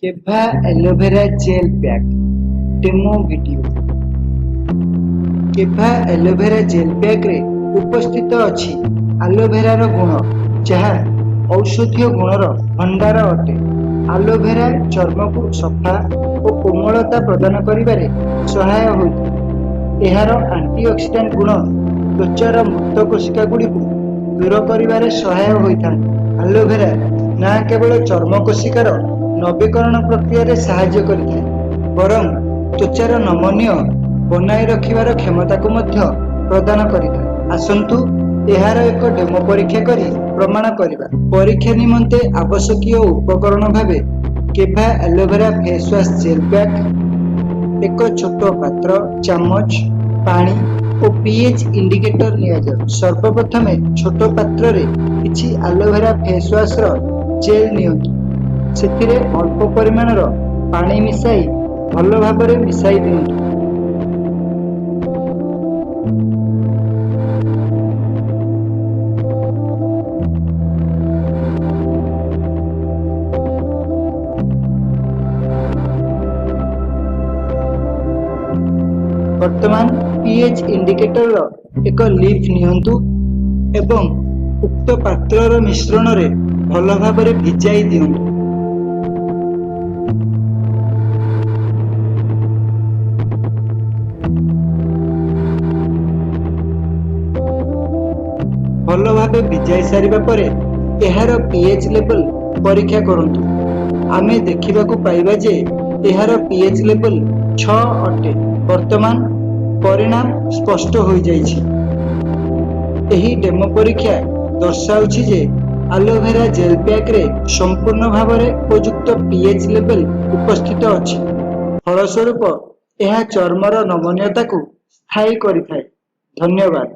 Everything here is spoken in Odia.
କେଭା aloe vera gel pack demo video. କେଭା aloe vera jail ପ୍ୟାକ୍ରେ ଉପସ୍ଥିତ ଅଛି ଆଲୋଭେରାର ଗୁଣ, ଯାହା ଔଷଧୀୟ ଗୁଣର ଭଣ୍ଡାର ଅଟେ। ଆଲୋଭେରା ଚର୍ମକୁ ସଫା ଓ କୋମଳତା ପ୍ରଦାନ କରିବାରେ ସହାୟ ହୋଇଥାଏ। ଏହାର ଆଣ୍ଟିଅକ୍ସିଡାଣ୍ଟ ଗୁଣ ତ୍ୱଚାର ମୃତ କୋଷିକା ଗୁଡ଼ିକୁ ଦୂର କରିବାରେ ସହାୟ ହୋଇଥାନ୍ତି। ଆଲୋଭେରା ନା କେବଳ ଚର୍ମ କୋଷିକାର ନବୀକରଣ ପ୍ରକ୍ରିୟାରେ ସାହାଯ୍ୟ କରିଥାଏ, ବରଂ ତ୍ୱଚାର ନମନୀୟ ବନାଇ ରଖିବାର କ୍ଷମତାକୁ ମଧ୍ୟ ପ୍ରଦାନ କରିଥାଏ। ଆସନ୍ତୁ ଏହାର ଏକ ଡେମୋ ପରୀକ୍ଷା କରି ପ୍ରମାଣ କରିବା। ପରୀକ୍ଷା ନିମନ୍ତେ ଆବଶ୍ୟକୀୟ ଉପକରଣ ଭାବେ କେଭା aloe vera face wash gel pack, ଏକ ଛୋଟ ପାତ୍ର, ଚାମଚ, ପାଣି ଓ ପିଏଚ୍ ଇଣ୍ଡିକେଟର ନିଆଯାଉ। ସର୍ବପ୍ରଥମେ ଛୋଟ ପାତ୍ରରେ କିଛି ଆଲୋଭେରା ଫେସ୍ ୱାଶର ଜେଲ୍ ନିଅନ୍ତୁ। ସେଥିରେ ଅଳ୍ପ ପରିମାଣର ପାଣି ମିଶାଇ ଭଲ ଭାବରେ ମିଶାଇ ଦିଅନ୍ତୁ। ବର୍ତ୍ତମାନ ପିଏଚ୍ ଇଣ୍ଡିକେଟରର ଏକ ଲିଫ୍ ନିଅନ୍ତୁ ଏବଂ ଉକ୍ତ ପାତ୍ରର ମିଶ୍ରଣରେ ଭଲ ଭାବରେ ଭିଜାଇ ଦିଅନ୍ତୁ। ଭଲ ଭାବେ ଭିଜାଇ ସାରିବା ପରେ ଏହାର ପିଏଚ୍ ଲେବଲ୍ ପରୀକ୍ଷା କରନ୍ତୁ। ଆମେ ଦେଖିବାକୁ ପାଇବା ଯେ ଏହାର ପିଏଚ୍ ଲେବଲ୍ 6 ଅଟେ। ବର୍ତ୍ତମାନ ପରିଣାମ ସ୍ପଷ୍ଟ ହୋଇଯାଇଛି। ଏହି ଡେମୋ ପରୀକ୍ଷା ଦର୍ଶାଉଛି ଯେ ଆଲୋଭେରା ଜେଲ୍ ପ୍ୟାକ୍ରେ ସମ୍ପୂର୍ଣ୍ଣ ଭାବରେ ଉପଯୁକ୍ତ ପିଏଚ୍ ଲେବଲ୍ ଉପସ୍ଥିତ ଅଛି। ଫଳସ୍ୱରୂପ, ଏହା ଚର୍ମର ନମନୀୟତାକୁ ସ୍ଥାୟୀ କରିଥାଏ। ଧନ୍ୟବାଦ।